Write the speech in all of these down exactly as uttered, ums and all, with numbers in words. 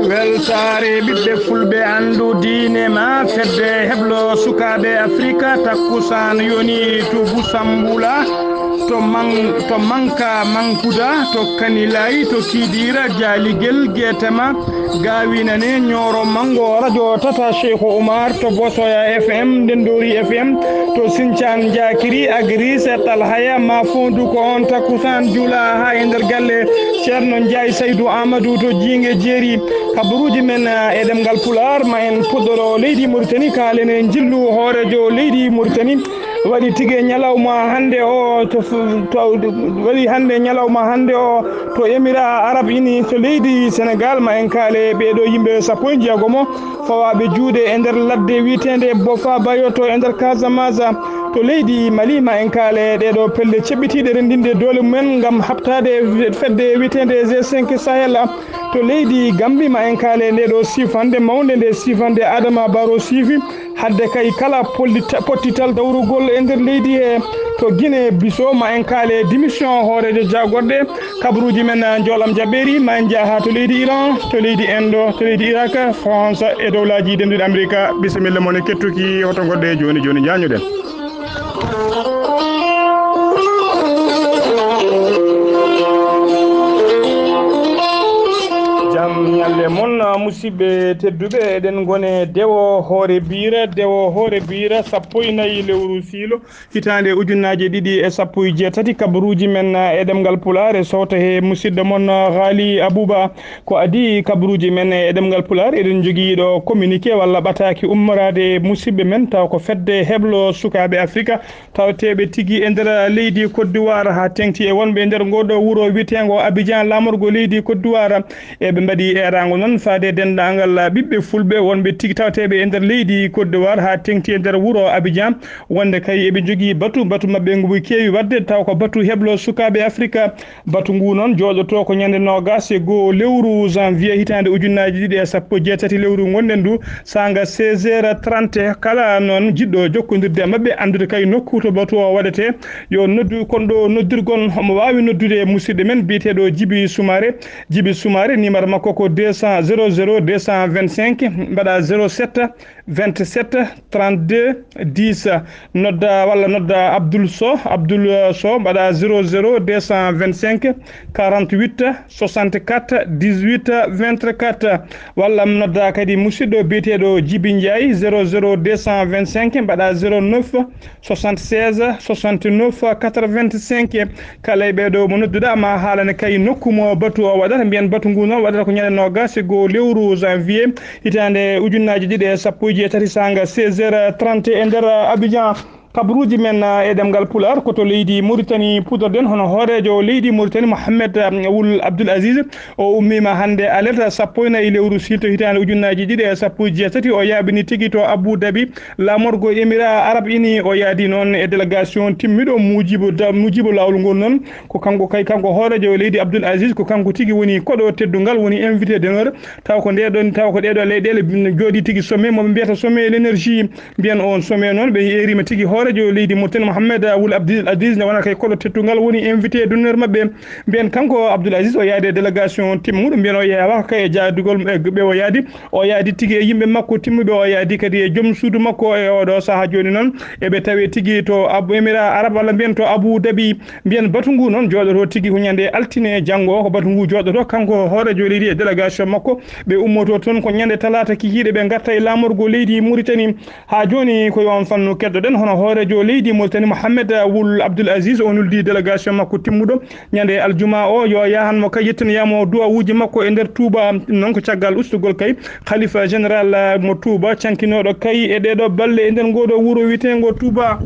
Weltaare ɓiɓɓe fulɓe, anndu diine ma, fedde heblo sukaaɓe Afrika, takkusaan yoni to Busambula, to Man-, to Manka Mankuda, to Kanilai, to Kidira, Jaligel, Getema, Gawinane, Nyoro Mango, Radio Tata Sheikh Umar, to Bosoya F M, Ndendori F M, to Sinchan Jakiri, Agris, Talhaya, Mafondu, ko on takkusaan jula ha e nder galle Ceerno Njaay Saydu Amadou to Jiinge Jeeri. Kabaruuji men, ah, e ɗemngal Pulaar, ma en puɗɗoro leydi Mauritanie, kaalen e njillu hooreejo leydi Mauritanie. Waɗi tigi e ñalawma hannde o to, to, waɗi hannde ñalawma hannde o to Émirats Arabes Unis to leydi Sénégal, ma en kaale ɓeeɗo yimɓe sappo e jeegomo fawaaɓe juuɗe e nder ladde wiyeteende Bofa Bayoto e nder Casamance to leydi Mali. Ma en kaale ɗeeɗo pelle ceɓɓitiiɗe renndinde doole mumen ngam haɓtaade fedde wiyeteende G cinq Sahel to leydi Gambie. Ma en kaale nde ɗo siifande mawnde nde siifande Adama Barrow siifi hadde kay kala pollita-, pottital dawrugol e nder leydi he to Guinée Bissau. Ma en kaale démission hooreejo jaagorɗe kabaruuji men, ah, njoolam jaɓɓeeri. Ma en njaha to leydi Iran, to leydi Indo, to leydi Irak, France e dowlaaji denduɗi Amerika. Bisimilla mon e kettuki, hoto ngoɗɗe jooni jooni njañuɗen. Jam ñalle mon, musidɓe tedduɓe, eɗen ngone dewo hoore biira, dewo hoore biira, sappo e nayi lewru siilo, hitaande ujunnaaje ɗiɗi e sappo e jeetati. Kabaruuji men e ɗemngal Pulaar e sowta he musidɗo mon Ghali Abouba. Ko adii kabaruuji men e ɗemngal Pulaar, eɗen njogii ɗo communiqué walla ɓataaki ummoraade e musidɓe men, taw ko fedde heblo sukaaɓe Afrika, tawateeɓe tigi e nder leydi Côte d'Ivoire, haa teŋti e wonɓe e nder ngoo ɗoo wuro wiyeteengo Abidjan, laamorgo leydi Côte d'Ivoire. E ɓe mbaɗi eeraango noon faade e denndaangal ɓiɓɓe fulɓe wonɓe tigi tawateeɓe e nder leydi Côte d'Ivoire, haa teŋti e nder wuro Abidjan, wonde kay eɓe njogii batu, batu maɓɓe ngu ɓe keewi waɗde, taw ko batu heblo sukaaɓe Afrika. Batu ngu noon jooɗoto ko ñande noogas e goo lewru janvier hitaande ujunnaaji ɗiɗi e sappo e jeetati, lewru ngonɗen ndu, saanga seize heures trente. Kala noon jiɗɗo jokkondirde e maɓɓe, anndude kay nokku to batu o waɗetee, yo noddu kon ɗo noddirgon. Omo waawi noddude musidɗo men biyeteeɗo Jibi Soumaré. Jibi Soumaré, numéro makko ko deux cents, zéro zéro deux cent vingt-cinq, mbaɗa zéro sept, vingt-sept, trente-deux, dix. Nodda walla nodda Abdoul Sow, Abdoul, euh, Sow, mbaɗa zéro zéro deux cent vingt-cinq, quarante-huit, soixante-quatre, dix-huit, vingt-quatre. Walla nodda kadi musidɗo biyeteeɗo Jibi Ndiaye, zéro zéro deux cent vingt-cinq, mbaɗa zéro neuf, soixante-seize, soixante-neuf, quatre-vingt-cinq. Kala e ɓee ɗoo mo nodduɗaa ma haalane kay nokku mo batu o waɗata. Mbiyen batu ngu noon waɗata ko ñande noogas e goo lewru janvier hitaande ujunnaaji ɗiɗi e sappo e jeetati, saanga seize heures trente e nder Abidjan. Kabaruuji men, ah, e ɗemngal Pulaar ko to leydi Mauritanie puɗɗorɗen, hono hooreejo leydi Mauritanie Mohamed, ah, Wul Abdoul Aziz. O ummiima hannde alet sappo e nayi lewru siilto hitaande ujunnaaji ɗiɗi e sappo e jeetati. O yaaɓini tigi to Abu Dhabi, laamorgo Émirats Arabes Unis. O yaadi noon e délégation timmiɗo Mujibu Da-, Mujibu laawol ngol noon. Ko kanko kay, kanko hooreejo leydi Abdoul Aziz, ko kanko tigi woni koɗo teddungal, woni invité d'honneur. Taw ko nde ɗon, taw ko ɗee ɗoo leyɗeele jooɗii tigi sommet, mo ɓe mbiyata sommet l'énergie. Mbiyen on sommet noon, ɓe eeriima tigi hooreejo leydi Mauritanie Mohamed Wul Abdoul Aziz, nde wonata kay koɗo teddungal, woni invité d'honneur maɓɓe. Mbiyen kanko Abdoul Aziz o yaadi e délégation timmuɗo, mbiyen o yeewa kay e jaadugol e ɓe o yaadi. O yaadi tigi e yimɓe makko timmuɓe, o yaadi kadi e joom suudu makko e oɗo sahaa jooni noon. Eɓe tawi tigi to Abu Émirats Arabes, walla mbiyen to Abu Dhabi. Mbiyen batu ngu noon jooɗoto tigi ko ñande altine janngo, ko batu ngu jooɗoto kanko hooreejo leydi e délégation makko. Ɓe ummoto toon ko ñande talaata kikiiɗe, ɓe ngarta e laamorgo leydi Mauritanie. Haa jooni ko e on fannu keddoɗen hono hooreejo leydi Mauritanie Mohamed Wul Abdoul Aziz, o nuldi délégation makko timmuɗo ñande aljuma o, yo yahan mo kay, yettinoyamo duwawuuji makko e nder Touba. Noon ko caggal ustugol kay khalifa général mo Touba, cankinooɗo kay e ɗee ɗoo balle e nder ngoo ɗoo wuro wiyeteengo Touba.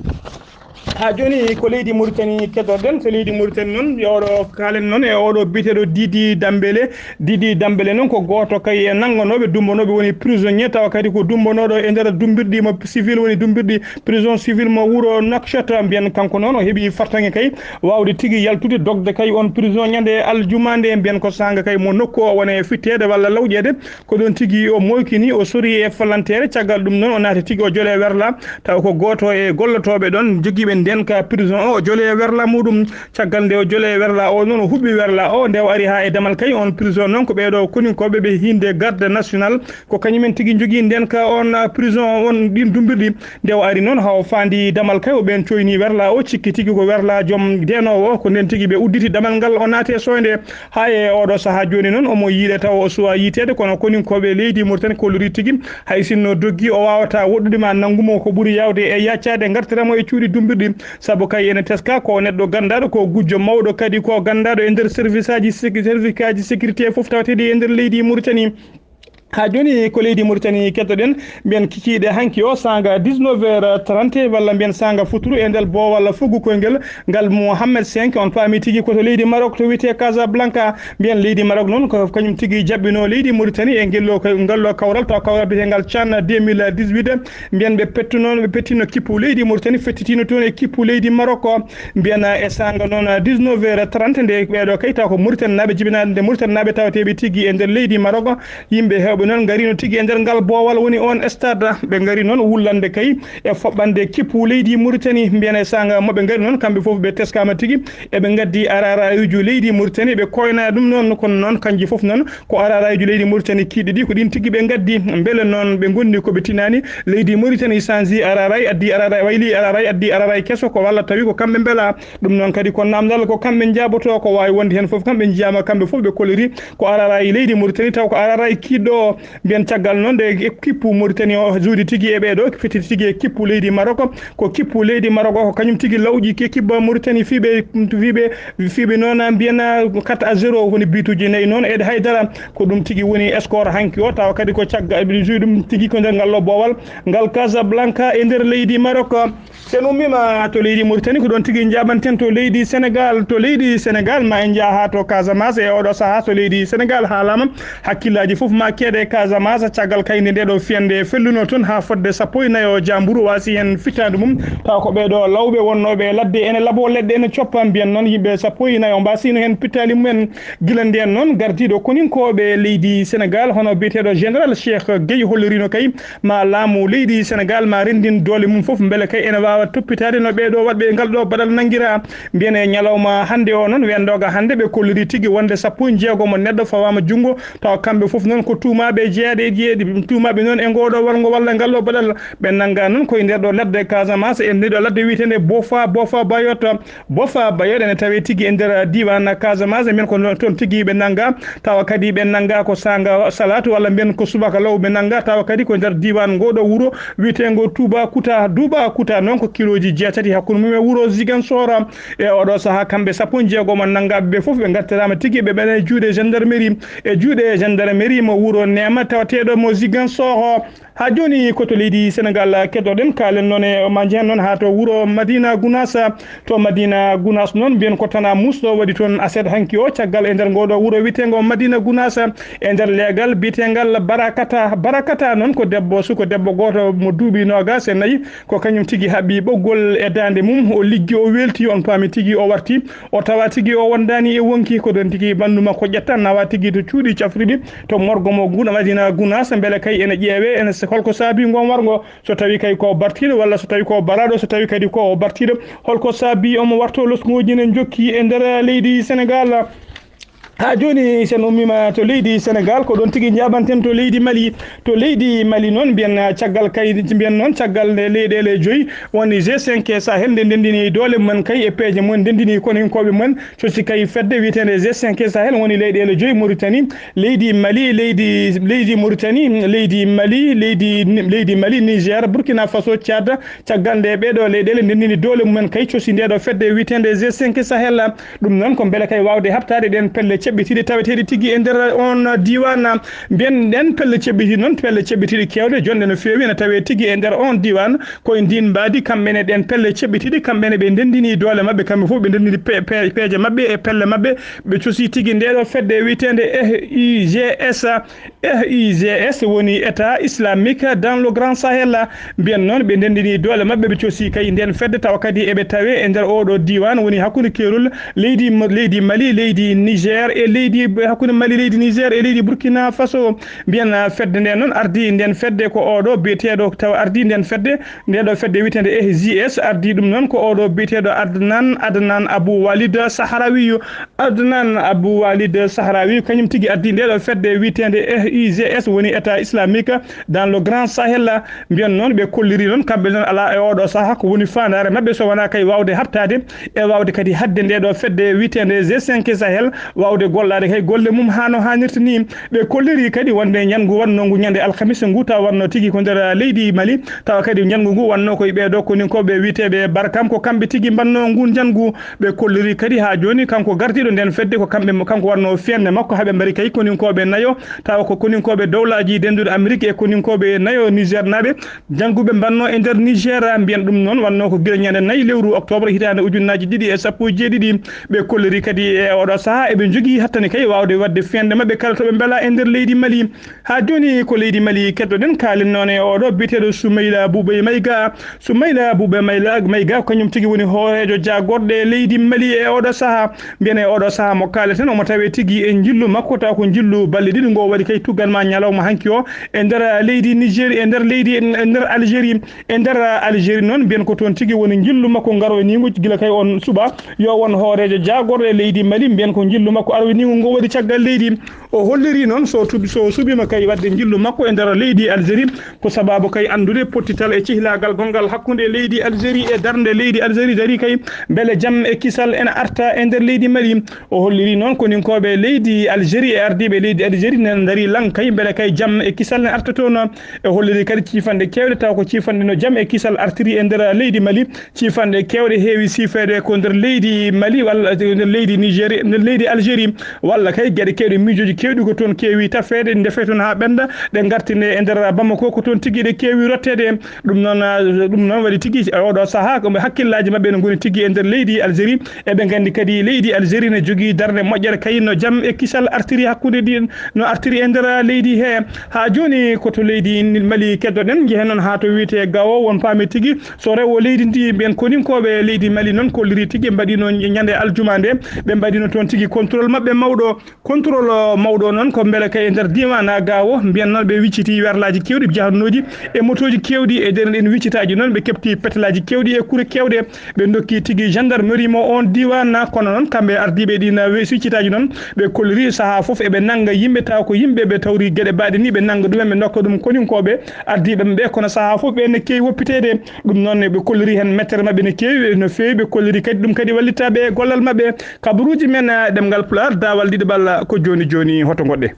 Haa jooni ko leydi Mauritanie keddoɗen. So leydi Mauritanie noon, yo oɗo kaalen noon e oɗo biyeteeɗo Didi Dambélé. Didi Dambélé noon ko gooto kay e nannganooɓe, dumbonooɓe, woni prisonnier, tawa kadi ko dumbonooɗo e nder dumbirɗi mo civil, woni dumbirɗi prison civil mo wuro Nouakchott. Mbiyen kanko noon o heɓi fartaŋŋe kay waawde tigi yaltude, dogde kay on prison ñande aljuma nde. Mbiyen ko saanga kay mo nokku o woni e fitteede walla lawƴeede. Ko ɗoon tigi o moykini, o sori e falanteere. Caggal ɗum noon o naati tigi, o jole werla. Taw ko gooto e gollotooɓe ɗoon jogiiɓe Nden ka prison o, o jole werla muɗum. Caggal nde o jole werla o, noon o huɓɓi werla o, nde o ari haa e damal kay on prison noon, ko ɓeeɗo koninkooɓe ɓe hiinde garde national, ko kañumen tigi njogii nden ka on, ah, prison o, on ɗin dumbirɗi. Nde o ari noon haa o faandi damal kay, o ɓeen coyni werla o, cikki tigi ko werla joom deenoowo o, ko nden tigi ɓe udditi damal ngal, o naati e soynde. Haa e oɗo sahaa jooni noon, omo yiiɗe tawa o suwaa yiiteede, kono koninkooɓe leydi Mauritanie kolliri tigi, hay sinno doggi, o waawata woɗɗude ma nanngu mo ko ɓuri yaawde e yaccaade, ngartira mo e cuuɗi dumbirɗi. Sabu kay ene teska ko neɗɗo ganndaaɗo, ko gujjo mawɗo, kadi ko ganndaaɗo e nder service aji sec-, service aji sécurité fof tawateeɗi e nder leydi Mauritanie. Haa jooni ko leydi Mauritanie keddoɗen, mbiyen kikiiɗe hanki o saanga dix-neuf heures trente walla mbiyen saanga futuru e nder boowal fuggu koyngel ngal Mohamed cinq, on paami tigi ko to leydi Maroc to wiyetee Casablanca. Mbiyen leydi Maroc noon ko kañum tigi jaɓɓino leydi Mauritanie e ngello, ngallo kawral, taw kawral biyetengal CHAN deux mille dix-huit. Mbiyen ɓe pettuno, ɓe pettino kippu leydi Mauritanie, fettitino toon e kippu leydi Maroc. Mbiyen e saanga noon dix-neuf heures trente nde ɓeeɗo kay taw ko Mauritanie naaɓe jibinaaɓe, nde Mauritanie naaɓe tawateeɓe tigi e nder leydi Maroc. Yimɓe heewɓe noon ngarino tigi e nder ngal boowal woni on stade. Ɓe ngari noon wullande kay e foɓɓande kippu leydi Mauritanie. Mbiyen e saanga mo ɓe ngari noon, kamɓe fof ɓe teskaama tigi. Eɓe ngaddi ararayuji leydi Mauritanie, ɓe koyna ɗum noon, kono noon kanji fof noon ko ararayuji leydi Mauritanie kiiɗɗi ɗi, ko ɗin tigi ɓe ngaddi. Mbele noon ɓe ngonni ko ɓe tinani? Leydi Mauritanie sanji araray, addi araray, wayli araray, addi araray keso, ko walla tawi ko kamɓe mbela? Ɗum noon kadi ko namdal, ko kamɓe njaaboto, ko waawi wonde heen fof kamɓe njiyaama, kamɓe fof ɓe kolliri ko araray leydi Mauritanie, taw ko araray kiiɗɗo o. Mbiyen caggal noon nde kippu Mauritanie o juudi tigi e ɓeeɗo, fetiti tigi e kippu leydi Maroc, ko kippu leydi Maroc o, ko kañum tigi lawƴi ki kibba Mauritanie fii ɓe, fii ɓe, fii ɓe noon mbiyen quatre à zéro, woni bituuji nayi noon e haydara. Ko ɗum tigi woni score hanki o, tawa kadi ko caggal, ɓe juudi ɗum tigi ko nder ngal ɗo boowal ngal Casablanca e nder leydi Maroc. So en ummiima to leydi Mauritanie, ko ɗoon tigi njaaɓanten to leydi Sénégal. To leydi Sénégal, ma en njaha haa to Casamance. E oɗo sahaa, so leydi Sénégal haalaama, hakkillaaji fof ma keede e Casamance. Caggal kay nde ndeɗo fiyannde felluno toon haa fodde sappo e nayo jaamburu, waasi heen fittaandu mum. Tawa ko ɓeeɗo lawɓe wonnooɓe e ladde ene labo leɗɗe, ene coppa. Mbiyen noon yimɓe sappo e nayo mbaasino heen pittaali mumen. Gila ndeen noon, gardiiɗo koninkooɓe leydi Sénégal, hono biyeteeɗo Général Cheikh Gueye, holliriino kay ma laamu leydi Sénégal ma renndin doole mum fof, mbele kay ene waawa toppitaade no ɓeeɗo waɗɓe ngal ɗo baɗal nanngiraa. Mbiyen e ñalawma hannde o noon, weendoga hannde, ɓe kolliri tigi wonde sappo e jeegom neɗɗo fawaama junngo, tawa kamɓe fof noon ko tuumaaɓe jeyaɗe e jeeɗi, tuumaaɓe noon e ngoo ɗo walngo walla ngal ɗo baɗal. Ɓe nannga noon koye nder ɗo ladde Casamance, e nder ɗo ladde wiyeteende Bofa, Bofa Bayot. Bofa Bayot ene tawee tigi e nder diiwaan Casamance, mbiyen ko noon toon tigi ɓe nannga. Tawa kadi ɓe nannga ko saanga salaatu walla mbiyen ko subaka law ɓe nannga, tawa kadi ko nder diiwaan ngoo ɗo wuro wiyeteengo Touba Kouta. Touba Kouta noon ko kilooji jeetati hakkunde mum e wuro Ziguinchor. E oɗo sahaa, kamɓe sappo e jeegom nanngaaɓe ɓe fof ɓe ngartiraama tigi, ɓe ɓeɗa e juuɗe gendarmerie, e juuɗe gendarmerie mo wuro Neema tawateeɗo mo Ziguinchor. Haa jooni ko to leydi Senegaal keddoɗen, kaalen noon e ma njehen noon haa to wuro Madina Gounass. To Madina Gounass noon, mbiyen ko tanaa muusɗo waɗi toon aset hanki o, caggal e nder ngoo ɗoo wuro wiyeteengo Madina Gounass, e nder leegal biyeteengal Barakata. Barakata noon ko debbo, suko debbo gooto mo duuɓi noogaas e nayi, ko kañum tigi haɓɓi ɓoggol e daande mum, o liggi, o weelti, on paami tigi o warti, o tawa tigi o wondaani e wonki, ko ɗon tigi ɓanndu makko ƴetta, nawa tigi to cuuɗi cafriɗi, to morgo mo Guna-, Madina Gounass, mbele kay ene ƴeewe, ene s-, holko saabi ngon warngo, so tawi kay ko bartiiɗo walla so tawi ko baraaɗo, so tawi kadi ko o bartiiɗo, holko saabi omo warto? Losŋooji ne njokki e nder leydi Senegaal. Haa jooni, sen ummiima to leydi Senegaal, ko ɗon tigi njaaɓanten to leydi Mali. To leydi Mali noon, mbiyen, ah, caggal kay, mbiyen noon, caggal nde leyɗeele joyi woni G cinq Sahel, nde ndenndini doole mumen kay e peeje mumen, ndenndini koninkooɓe mumen, cosi kay fedde wiyeteende G cinq Sahel, woni leyɗeele joyi: Mauritanie, leydi Mali, leydi, leydi Mauritanie, leydi Mali, leydi, leydi Mali, Niger, Burkina Faso, Tchad. Caggal nde ɓeeɗo leyɗeele ndenndini doole mumen kay, cosi ndeɗo fedde wiyeteende G cinq Sahel. Ɗum noon ko mbele kay waawde haɓtaade ɗeen pelle ceɓɓitiiɗe taweteeɗe tigi e nder on diiwaan. Mbiyen ɗeen pelle ceɓɓitiiɗe noon, pelle ceɓɓitiiɗe keewɗe, jonɗe no feewi, ene tawee tigi e nder on diiwaan. Ko e ndiin mbaadi, kamɓe ne, ɗeen pelle ceɓɓitiiɗe, kamɓe ne ɓe ndenndini doole maɓɓe, kamɓe fof ɓe ndenndini pe-, pe-, peeje maɓɓe e pelle maɓɓe. Ɓe cosi tigi ndeɗo fedde wiyeteende F I G S. F I G S woni État Islamique dans le Grand Sahel. Mbiyen noon, ɓe ndenndini doole maɓɓe, ɓe cosi kay ndeen fedde, tawa kadi eɓe tawee e nder oo ɗoo diiwaan, woni hakkunde keerol leydi, leydi Mali, leydi Niger, e leydi, hakkunde Mali, leydi Niger e leydi Burkina Faso. Mbiyen, ah, fedde nde noon ardi, nden fedde ko oɗo biyeteeɗo tawa ardi nden fedde, nde ɗo fedde wiyetende F J S ardi ɗum noon ko oɗo biyeteeɗo Adnan, Adnan Abu Walid Sahrawi. Adnan Abu Walid Sahrawi kañum tigi addi nde ɗo fedde wiyetende F I G S, woni État Islamique dans le Grand Sahel. Mbiyen noon ɓe kolliri noon kamɓe noon alaa e oɗo saha ko woni faandaare maɓɓe so wonaa kay waawde haɓtaade e waawde kadi haɗde nde ɗo fedde wiyetende G cinq Sahel, waawde gollaade kay golle mum haa no haanirta ni. Ɓe kolliri kadi wonde ñalngu wonnoo ngu ñande alkamisa ngu tawa wonnoo tigi ko nder leydi Mali, tawa kadi ñalngu ngu wonnoo koye ɓee ɗo koninkooɓe wiyeteeɓe Barkam, ko kamɓe tigi mbannoo ngun ñalngu. Ɓe kolliri kadi haa jooni kanko gardiiɗo nden fedde ko kamɓe, kanko wonnoo fiyannde makko haa ɓe mbari kay koninkooɓe nayo, tawa ko koninkooɓe dowlaaji dennduɗi Amerik e koninkooɓe nayo Nigernaaɓe. Jannguɓe mbannoo e nder Niger, mbiyen ɗum noon, wonnoo ko gila ñande nayi lewru octobre hitaande ujunnaaji ɗiɗi e sappo e jeeɗiɗi. Ɓe kolliri kadi e oɗo saha eɓe njogii hattani kay waawde waɗde fiyannde maɓɓe kala to ɓe mbelaa e nder leydi Mali. Haa jooni ko leydi Mali keddoɗen, kaalen noon e oɗo biyeteeɗo Soumaïla Boubé Maïga. Soumaïla Boubé Maïla, Maïga ko kañum tigi woni hooreejo jaagorɗe leydi Mali e oɗo saha. Mbiyen e oɗo saha mo kaaleten, omo tawee tigi e njillu makko, tawa ko njillu balɗe ɗiɗi ngo waɗi kay tuggan ma ñalawma hanki o e nder leydi Niger, e nder leydi, e nder Algérie. E nder Algérie noon, mbiyen ko toon tigi woni njillu makko ngarwaniingu gila kay on suɓa yo won hooreejo jaagorɗo e leydi Mali, mbiyen ko njillu makko arwaniingu ngo waɗi caggal leydi. O holliri noon so tubi, so suɓiima kay waɗde njillu makko e nder leydi Algérie, ko sababu kay anndude pottital e cihlaagal gonngal hakkunde leydi Algérie e darnde leydi Algérie dari kay mbele jam e kisal ena arta e nder leydi Mali. O holliri noon koninkooɓe leydi Algérie e ardiiɓe leydi Algérie ne ndarii laŋ kay mbele kay jam e kisal ne arta toon. E holliri kadi ciifanɗe keewɗe tawa ko ciifanɗe no jam e kisal artiri e nder leydi Mali. Ciifanɗe keewɗe heewi siifeede ko nder leydi Mali walla nder leydi Nigéria, nder leydi Algérie, walla kay geɗe keewɗe, miijooji keewɗi ko toon keewi tafeede, ndefe toon haa ɓennda, ɗe ngartine e nder Bamako, ko toon tigi ɗe keewi rotteede. Ɗum noon, ah, ɗum noon waɗi tigi oɗo sahaa ko ɓe hakkillaaji maɓɓe no ngoni tigi e nder leydi Algérie. Eɓe nganndi kadi leydi Algérie ne jogii darnde moƴƴere kay no jam e kisal artiri hakkunde ɗi, no artiri e nder leydi he. Haa jooni ko to leydi Mali keddoɗen, njehen noon haa to wiyetee Gao, won paami tigi so rewo leydi ndi, ɓeen koninkooɓe leydi Mali noon kolliri tigi, mbaɗino ñande aljuma nde, ɓe mbaɗino toon tigi contrôle maɓɓe mawɗo. Contrôle mawɗo noon ko mbele kay e nder diiwaan Gao, mbiyen noon ɓe wiccitii werlaaji keewɗi, jahanooji e motooji keewɗi, e nder ɗeen wiccitaaji noon ɓe keɓti petelaaji keewɗi e kure keewɗe. Ɓe ndokki tigi gendarmerie mo oon diiwaan, kono noon kamɓe ardiiɓe ɗiin we-, wiccitaaji noon, ɓe kolliri sahaa fof eɓe nannga yimɓe, tawa ko yimɓe ɓe tawri geɗe baaɗe ni, ɓe nannga ɗumen, ɓe ndokka ɗum koninkooɓe ardiiɓe ɓe, kono sahaa fof ɓe ne keewi woppiteede. Ɗum noon ɓe kolliri heen mettere maɓɓe ne keewi no feewi, ɓe kolliri kadi ɗum kadi wallitta ɓe e gollal maɓɓe. Kabaruuji men, eh, ɗemngal Pulaar, daawal ɗiɗaɓal, ko jooni jooni, hoto ngoɗɗe.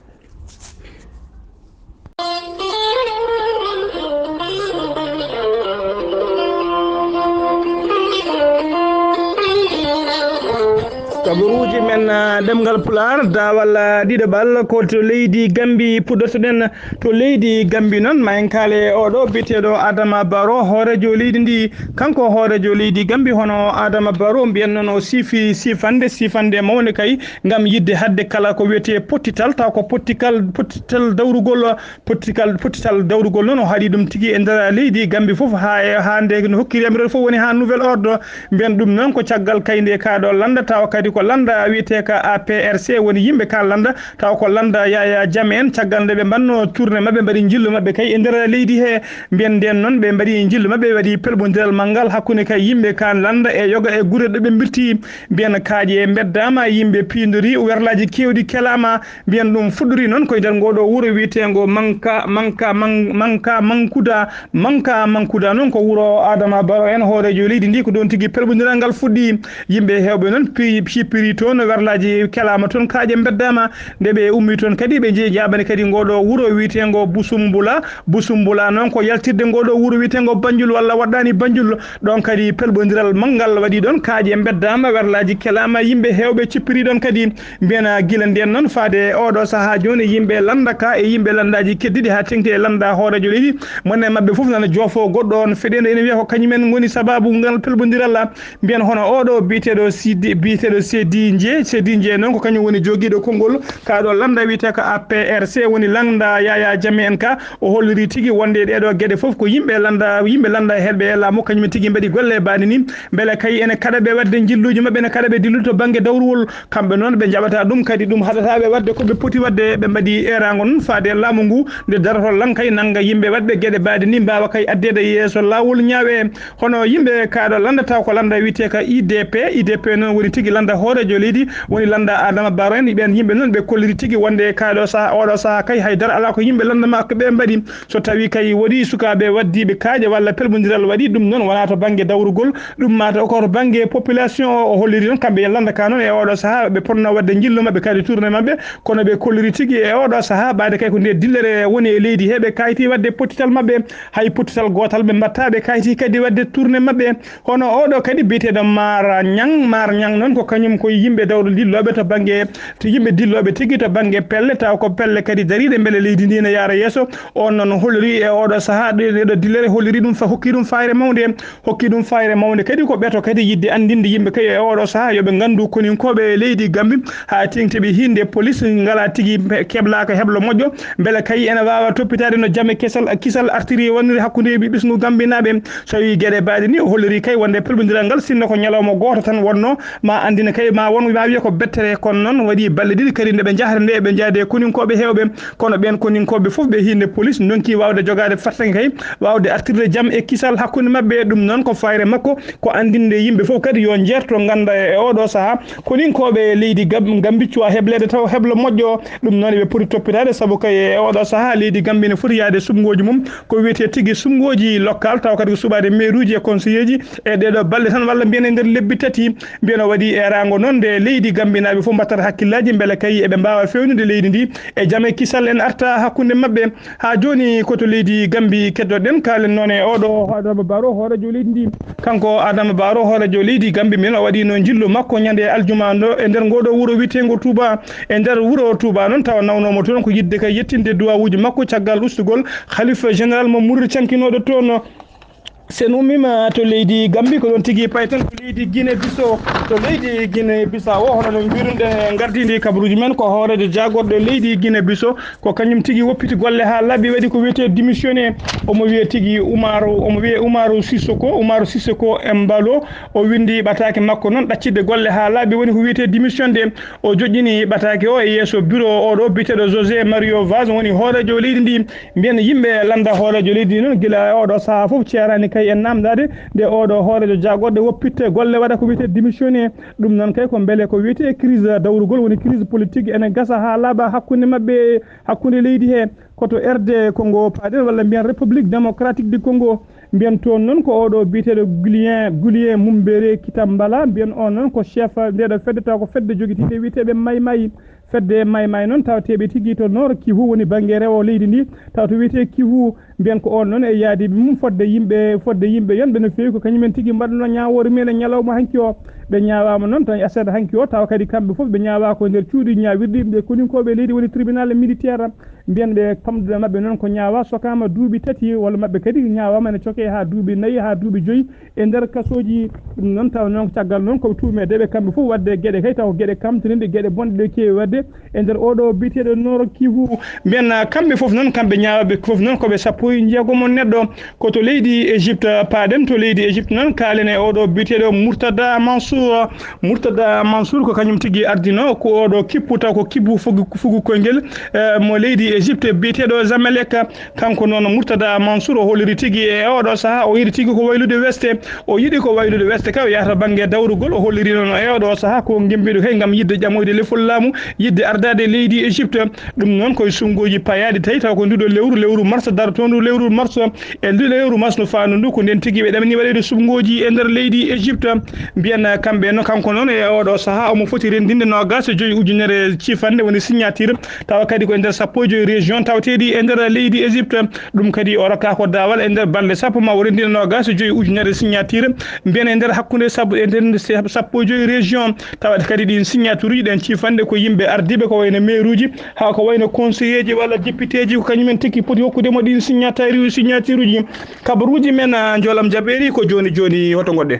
Kabaruuji men, eh, ɗemngal Pulaar, daawal, eh, ɗiɗaɓal, ko to leydi Gambi puɗɗotoɗen. To leydi Gambi noon, ma en kaale oɗo biyeteeɗo Adama Barrow, hooreejo leydi ndi. Kanko hooreejo leydi Gambi, hono Adama Barrow, mbiyen noon o siifi siifande, siifande mawnde kay, ngam yiɗde haɗde kala ko wiyetee pottital, taw ko pottikal, pottital dawrugol, pottikal, pottital dawrugol noon o haɗi ɗum tigi e nder leydi Gambi fof, haa e, haa nde no hokkiri yamiroore fof woni haa nouvel ordre. Mbiyen ɗum noon ko caggal kay nde kaa ɗo lannda, tawa kadi ko lannda wiyetee ka A P R C woni yimɓe ka lannda, tawa ko lannda Yaya Jammeh en, caggal nde ɓe mbanno tournée maɓɓe, mbaɗi njillu maɓɓe kay e nder leydi he. Mbiyen ndeen noon ɓe mbaɗi njillu maɓɓe, waɗi pelɓondiral manngal hakkunde kay yimɓe ka lannda e yoga e gure ɗo ɓe mbirti. Mbiyen kaaƴe mbeddaama, yimɓe piindori, werlaaji keewɗi kelaama. Mbiyen ɗum fuɗɗori noon ko e nder ngoo ɗoo wuro wiyeteengo Manka, Manka, Man-, Manka, Mankuda. Manka, Mankuda noon ko wuro Adama Barrow en, hooreejo leydi ndi, ko ɗoon tigi pelɓondiral ngal fuɗɗi. Yimɓe heewɓe noon pi-, cippiri toon, werlaaji kelaama toon, kaaƴe mbeddaama. Nde ɓe ummi toon kadi, ɓe njehi njaabani kadi ngoo ɗoo wuro wiyeteengo Busumbula. Busumbula noon ko yaltirde ngoo ɗoo wuro wiyeteengo Banjul walla waɗɗaani Banjul. Ɗoon kadi pelɓondiral manngal waɗi ɗoon, kaaƴe mbeddaama, werlaaji kelaama, yimɓe heewɓe cippiri ɗoon kadi. Mbiyana gila ndeen noon faade e oɗo sahaa jooni, yimɓe lannda ka e yimɓe lanndaaji keddiɗi haa teŋti e lannda hooreejo leydi, mone maɓɓe fof nana joofo goɗɗo on feɗeende, ene wiya ko kañumen ngoni sabaabu ngal pelɓondiral. Mbiyen hono oɗo biyeteeɗo Sidi, biyeteeɗo Sedi Ndié, Sedi Ndié noon ko kañum woni jogiiɗo konngol kaa ɗo lannda wiyetee ko A P R C, woni lannda Yaya Jammeh en ka. O holliri tigi wonde ɗee ɗoo geɗe fof ko yimɓe lannda, yimɓe lannda e helɓe e laamu, kañum en tigi mbaɗi golle e baɗe ni, mbele kay ene kaɗa ɓe waɗde njilluuji maɓɓe, ene kaɗa ɓe dillude to bannge dawrugol. Kamɓe noon ɓe njaɓata ɗum, kadi ɗum haɗata ɓe waɗde ko ɓe poti waɗde. Ɓe mbaɗi eeraango noon faade e laamu ngu, nde darotoo lan kay nannga yimɓe waɗɓe geɗe baɗe ni, mbaawa kay addeede yeeso laawol ñaawe. Hono yimɓe kaa ɗo lannda taw ko lannda wiyetee ka I D P, I D P noon woni tigi lannda hooreejo leydi, woni lannda Adama Barrow en. Ɓeen yimɓe noon ɓe kolliri tigi wonde kaa ɗo saha, oo ɗoo saha kay hay dara alaa ko yimɓe lannda makko ɓe mbaɗi. So tawii kay woɗii sukaaɓe waɗdiiɓe kaaƴe walla pelɓondiral waɗi ɗum noon wonaa to bannge dawrugol, ɗum mataw ko to bannge population o. O holliri noon kamɓe en lannda ka noon e oo ɗoo saha ɓe potnoo waɗde njillu maɓɓe kadi tournée maɓɓe, kono ɓe kolliri tigi e oo ɗoo saha ɓaade kay ko nde dillere woni e leydi he ɓe kayti waɗde pottital maɓɓe. Hay pottital gootal ɓe mbaɗtaa, ɓe kayti kadi waɗde tournée maɓɓe. Hono oo ɗoo kadi biyeteeɗo Mara Niang, Mara Niang noon ko kañum ko yimɓe dawro dillooɓe to bannge, to yimɓe dillooɓe tigi to bannge pelle, taw ko pelle kadi dariiɗe mbele leydi ndi ne yaara yeeso. On noon holliri e oo ɗoo saha ɗe-, ɗee ɗoo dillere holliri ɗum fa-, hokki ɗum fayre mawnde, hokki ɗum fayre mawnde kadi ko ɓeto kadi yiɗde anndinde yimɓe kay e oo ɗoo saha yo ɓe nganndu koninkooɓe e leydi Gambi haa teeŋti ɓe hiinde police ngalaa tigi pe-, keblaaka heblo moƴƴo, mbele kay ene waawa toppitaade no jame kesal, kisal artiri woniri hakkunde ɓi-, ɓesngu Gambinaaɓe. So wii geɗe baaɗe ni, o holliri kay wonde pelɓondiral ngal, sinno ko ñalawma gooto tan wonnoo, ma anndine kay, ma won, ma wiye ko bettere, kono noon waɗi balɗe ɗiɗi kadi nde ɓe njahata nde, ɓe njahde koninkooɓe heewɓe, kono ɓeen koninkooɓe fof ɓe hiinde police ndonki waawde jogaade fartaŋŋe kay, waawde artirde jam e kisal hakkunde maɓɓe. Ɗum noon ko fayre makko, ko anndinde yimɓe fof kadi yo njeerto ngannda e oo ɗoo sahaa, koninkooɓe leydi Gab-, Gambiccu a hebleede taw heblo moƴƴo. Ɗum noon eɓe poti toppitaade, sabu kay e oo ɗoo sahaa leydi Gambi ne foti yahde suɓngooji mum, ko wiyetee tigi suɓngooji local, taw kadi ko suɓaade mairuuji e conseilleeji e ɗee ɗoo balɗe tan, walla mbiyen e nder lebbi tati. Mbiyen o waɗi eeraango noon nde leydi Gambinaaɓe fof mbattata hakkillaaji mbele kay eɓe mbaawa feewnude leydi ndi e jam e kisal en arta hakkunde maɓɓe. Haa jooni ko to leydi Gambi keddoɗen, kaalen noon e oo ɗoo Adama Barrow, hooreejo leydi ndi. Kanko Adama Barrow, hooreejo leydi Gambi, mbiyen o waɗiino njillu makko ñande aljuma ndo e nder ngoo ɗoo wuro wiyeteengo Touba. E nder wuro Touba noon tawa nawnooma toon ko yiɗde kay yettinde duwawuuji makko caggal ustugol Khalife général mo Mouride cankinooɗo toon. Sen ummiima to leydi Gambi, ko ɗoon tigi payten to leydi Guinée Bissau. To leydi Guinée Bissau, hono no mbiruɗen e ngardiindi kabaruuji men, ko hooreejo jaagorɗo leydi Guinée Bissau, ko kañum tigi woppiti golle haa laaɓi, waɗi ko wiyetee démissionné. Omo wiyee tigi Umaru, omo wiyee Umaru Sissoko, Umaru Sissoko Embalo. O winndi ɓataake makko noon ɗaccitde golle haa laaɓi, woni ko wiyetee démission de. O joƴƴini ɓataake o e yeeso bureau oo ɗoo biyeteeɗo José Mario Vaz, woni hooreejo leydi ndi. Mbiyen yimɓe lannda hooreejo leydi noon, gila e oo ɗoo sahaa fof ceeraani kay e naamndaade nde oo ɗoo hooreejo jaagorɗo woppitte golle waɗa ko wiyetee démissionné. Ɗum noon kay ko mbele ko wiyetee crise dawrugol, woni crise politique ene gasa haa laaɓa hakkunde maɓɓe, hakkunde leydi hee. Ko to R D Congo paaɗen, walla mbiyen République Démocratique du Congo. Mbiyen toon noon ko oo ɗoo biyeteeɗo Guilien, Guilien Mumbere Kitambala. Mbiyen oon noon ko chef nde ɗoo fedde, taw ko fedde jogitiinde wiyeteeɓe May May. Fedde May May noon tawateeɓe tigi to Nord Kivu, woni bannge rewo leydi ndi, taw to wiyetee Kivu. Mbiyen ko oon noon e yaadiiɓe mum fodde yimɓe, fodde yimɓe yonɓe no feewi, ko kañumen tigi mbaɗnoo ñaawoore mumen e ñalawma hanki o. Ɓe ñaawaama noon tan e aset hanki o, tawa kadi kamɓe fof ɓe ñaawaa ko nder cuuɗi ñaawirɗi, ɓe koninkooɓe leydi woni tribunal militaire. Mbiyen ɓe pamɗuɗe maɓɓe noon ko ñaawaa sokaama duuɓi tati, walla maɓɓe kadi ñaawaama ene cokee haa duuɓi nayi, haa duuɓi joyi e nder kasooji. Ɗum noon tawa noon ko caggal noon ko ɓe tuumeede ɓe kamɓe fof waɗde geɗe kay taw ko geɗe kamtaniiɗe, geɗe bonɗe ɗe keewi waɗde e nder oo ɗoo biyeteeɗo Nord Kivu. Mbiyen, ah, kamɓe fof noon, kamɓe ñaawɓe fof noon ko ɓe sappo e jeegom neɗɗo. Ko to leydi Égypte paaɗen, to leydi Égypte noon kaalen e oo ɗoo biyeteeɗo Murtada Mansour. Murtada Mansour ko kañum tigi ardinoo ko oo ɗoo kippu, taw ko kippu fugu, fugu koyngel, eh, mo leydi Égypte biyeteeɗo Zamalek. Kanko noon Murtada Mansour o holliri tigi e oo ɗoo sahaa, o yiɗi tigi ko waylude weste. O yiɗi ko waylude weste kay, o yahata bannge dawrugol. O holliri noon e oo ɗoo sahaa ko ngimbiɗo kay ngam yiɗde ƴamoyde lefol laamu, yiɗde ardaade leydi Égypte. Ɗum noon ko e suɓngooji payaaɗi tawi taw ko nduɗo lewru, lewru mars, darotoondu lewru mars. E nduɗo lewru mars no faandu ndu, ko ndeen tigi ɓe ɗamini waɗeede suɓngooji e nder leydi Égypte. Mbiyen kamɓe no, kanko noon e oo ɗoo sahaa omo foti renndinde noogaas e joy ujunere ciifanɗe, woni signature, tawa kadi ko e nder sappo e joy région tawateeɗi e nder leydi Égypte. Ɗum kadi o rokkaa ko daawal e nder balɗe sappo ma o renndin noogaas e joy ujunere signature. Mbiyen e nder hakkunde sab-, e nder sab-, sappo e joy région, tawata kadi ɗiin signature uji ɗen ciifanɗe ko yimɓe ardiiɓe ko wayno maire uji, haa ko wayno conseiller ji walla député ji, ko kañumen tigi poti hokkude mo ɗiin signature, signature uji. Kabaruuji men, ah, njoolam jaɓeeri ko jooni jooni, hoto ngoɗɗen.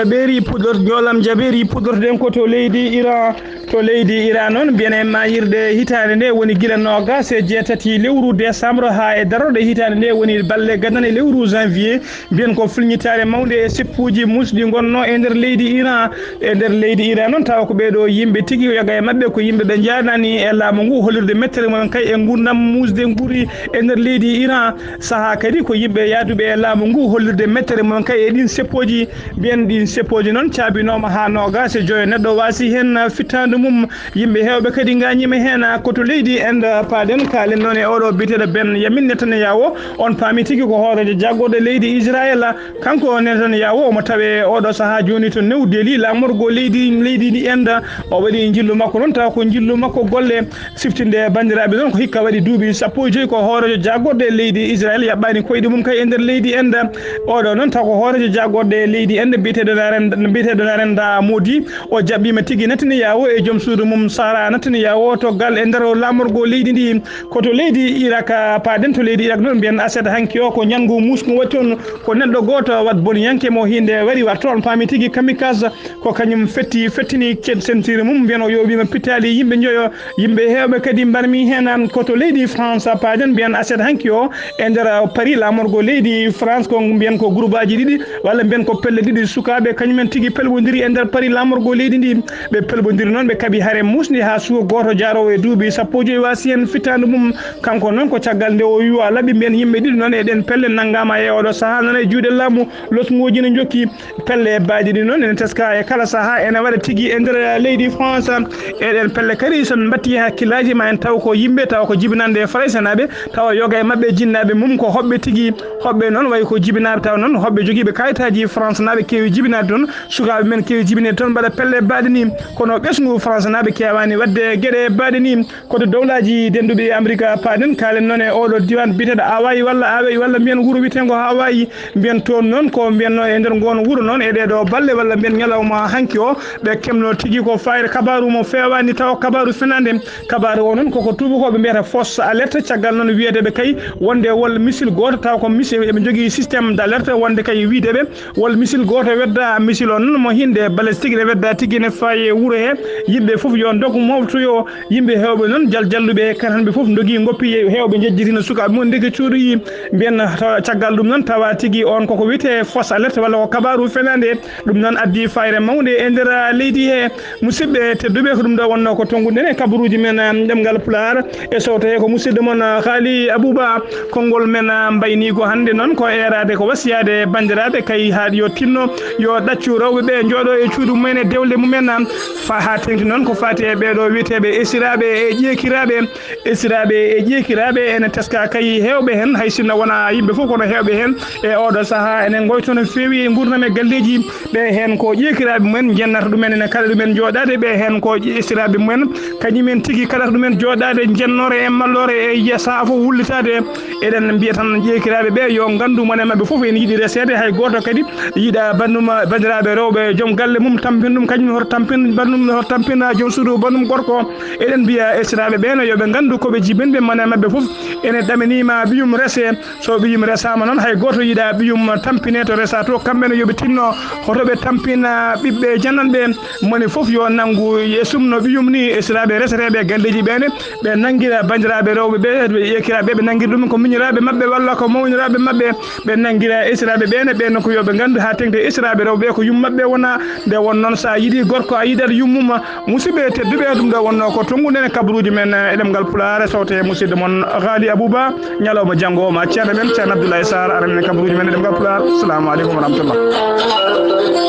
Jaɓeeri puɗɗor-, ñoolam jaɓeeri puɗɗorten ko to leydi Iran. To leydi Iran noon, mbiyen e maayirɗe hitaande nde woni gila noogaas e jeetati lewru décembre haa e darorɗe hitaande nde woni balle gadane lewru janvier. Mbiyen ko filñitaare mawnde e seppuuji muusɗi ngonno e nder leydi Iran. E nder leydi Iran noon, tawa ko ɓee ɗoo yimɓe tigi, yoga e maɓɓe ko yimɓe ɓe njaadani e laamu ngu hollirde mettere mumen kay e nguurndam muusde nguuri e nder leydi Iran. Sahaa kadi ko yimɓe yahduɓe e laamu ngu hollirde mettere mumen kay e ɗiin seppooji. Mbiyen ɗiin seppooji noon caabinooma haa noogaas e joyo neɗɗo waasi heen fittaandu mum. Yimɓe heewɓe kadi ngaañiima heen. Ko to leydi Inde paaɗen, kaalen noon e oɗo biyeteeɗo Benyamin Netanyahu. On paami tigi ko hooreejo jaagorɗe leydi Israel. Kanko Netanyahu omo tawee oɗo sahaa jooni to New Delhi, laamorgo leydi, leydi ndi Inde. O waɗi njillu makko noon, tawa ko njillu makko golle. Siftinde banndiraaɓe noon, ko hikka waɗi duuɓi sappo e joy ko hooreejo jaagorɗe leydi Israel yaɓɓaani koyɗe mum kay e nder leydi Inde. Oɗo noon taw ko hooreejo jaagorɗe leydi Inde biyeteeɗo Naren-, biyeteeɗo Narendra Modi. O jaɓɓiima tigi Netanyahu e joom suudu mum Sara Netanyahu to gal e nder laamorgo leydi ndi. Ko to leydi Irak, ah, paaɗen to leydi Irak noon, mbiyen aset hanki o ko ñanngu muusngu waɗi toon. Ko neɗɗo gooto wat boniyanke mo hinde wari warta, on paami tigi kamikaze. Ko kañum fetti, fettini cen-, sentiri mum, mbiyen o yooɓiima pittaali yimɓe njoyo. Yimɓe heewɓe kadi mbarmi heen. Ko to leydi France paaɗen, mbiyen aset hanki o e nder Paris, laamorgo leydi France, ko mbiyen ko guruuɓaaji ɗiɗi walla mbiyen ko pelle ɗiɗi sukaaɓe, kañumen tigi pelɓondiri e nder Paris, laamorgo leydi ndi. Ɓe pelɓondiri noon, ɓe kaɓi hare muusnde haa suka gooto jaaroowo e duuɓi sappo e joy waasi heen fittaandu mum. Kanko noon ko caggal nde o yuwa laɓi, mbiyen yimɓe ɗiɗi noon e ɗeen pelle nanngaama e oɗo sahaa noon e juuɗe laamu, losŋooji ne njokki. Pelle e baaji ɗi noon ene teska e kala sahaa, ene waɗa tigi e nder leydi France. E ɗeen pelle kadi, so en mbattii hakkillaaji, ma en taw ko yimɓe, tawa ko jibinande e Faraysenaaɓe, tawa yoga e maɓɓe jinnaaɓe mum ko hoɓɓe tigi. Hoɓɓe noon wayi ko jibinaaɓe, tawa noon hoɓɓe jogiiɓe kayitaaji Fransenaaɓe keewi jibinaade toon. Sukaaɓe men keewi jibineede toon, mbaɗa pelle e baaɗe ni. Kono ɓesngu Fransenaaɓe keewaani waɗde geɗe e baaɗe ni. Ko to dowlaaji denduɓe e Amerika paaɗen, kaalen noon e oɗo diiwaan biyeteeɗo Hawaii walla Hawaii walla mbiyen wuro wiyeteengo Hawaii. Mbiyen toon noon ko mbiyen e nder ngoon wuro noon e ɗee ɗoo balle walla mbiyen ñalawma hanki o, ɓe kemno tigi ko fayre kabaaru mo feewaani tawa kabaaru fenaande. Kabaaru o noon koko tuubakooɓe mbiyata fausse alerte, caggal noon wiyeede ɓe kay wonde wol missile gooto tawa ko missile, eɓe njogii système d'alerte wonde kay wiide ɓe wol missile gooto wedda, missile o noon mo hinde balistique ne wedda tigi ne fayi e wuro he. Yimɓe fof yo ndogu moftoyo. Yimɓe heewɓe noon jal-, jalluɓe e kan, hannde fof ndogii, ngoppi heewɓe, njejjitino sukaaɓe mum, ndeke cuuɗoyii. Mbiyen tawa, caggal ɗum noon, tawa tigi on koko wiyetee fausse alerte walla ko kabaaru fenaande. Ɗum noon addi fayre mawnde e nder leydi he. Musidɓe tedduɓe, ko ɗum ɗo wonnoo ko tonngude e kabaruuji men, em, ɗemngal Pulaar. E sowto he ko musidɗo mon, ah, Haali Abuba. Konngol men, ah, mbayniigo hannde noon ko eeraade, ko wasiyaade banndiraaɓe kay haa yo tinno, yo ɗaccu rewɓe ɓe njooɗo e cuuɗi mumen e dewle mumen, ah, fa haa teŋti noon ko faati e ɓee ɗoo wiyeteeɓe esiraaɓe e ƴeekiraaɓe. Esiraaɓe e ƴeekiraaɓe ene teska kay heewɓe heen, hay sinno wonaa yimɓe fof, kono heewɓe heen e ooɗoo sahaa ene ngoytoo no feewi e nguurndam e galleeji. Ɓe heen ko ƴeekiraaɓe mumen, njennata ɗumen, ene kaɗa ɗumen jooɗaade. Ɓe heen ko esiraaɓe mumen, kañumen tigi kaɗata ɗumen jooɗaade, njennoore e malloore e yiya sahaa fof wullitaade. Eɗen mbiya tan ƴeekiraaɓe ɓe yo nganndu mone maɓɓe fof ene yiɗi reseede, hay gooto kadi yiɗa bandum, banndiraaɓe rewɓe joom galle mum tampin ɗum, kañum hoto tampin bandum, hoto tampin joom suudu bandum gorko. Eɗen mbiya esiraaɓe ɓe no yo ɓe nganndu ko ɓe jibinɓe, mone maɓɓe fof ene ɗaminiima ɓiyum rese. So ɓiyum resaama noon, hay gooto yiɗa ɓiyum tampine to resa to. Kamɓe ne yo ɓe tinno, hoto ɓe tampina ɓiɓɓe jananɓe. Moni fof yo nanngu e sumno ɓiyum ni, esiraaɓe reseteeɓe e galleeji ɓe ne, ɓe nanngira banndiraaɓe rewɓe ɓe, ɓe ƴeekiraaɓe ɓe, ɓe nanngira ɗum ko miñiraaɓe maɓɓe walla ko mawniraaɓe maɓɓe. Ɓe nanngira esiraaɓe ɓe ne, ɓe no ko yo ɓe nganndu haa teŋti esiraaɓe rewɓe ɓe ko yummaɓe wona. Nde won noon, so a yiɗi gorko, a yiɗat yummum. Musidɓe tedduɓe, ɗum ɗo wonnoo ko tonngude e kabaruuji men e ɗemngal Pulaar, sowte musidɗo mon Haali Abuba. Ñalawma janngo o ma ceerno men, Ceerno Abdoulaye Sarr, arani men kabaruuji men e ɗemngal Pulaar. Assalamu aleykum wa rahmatullah.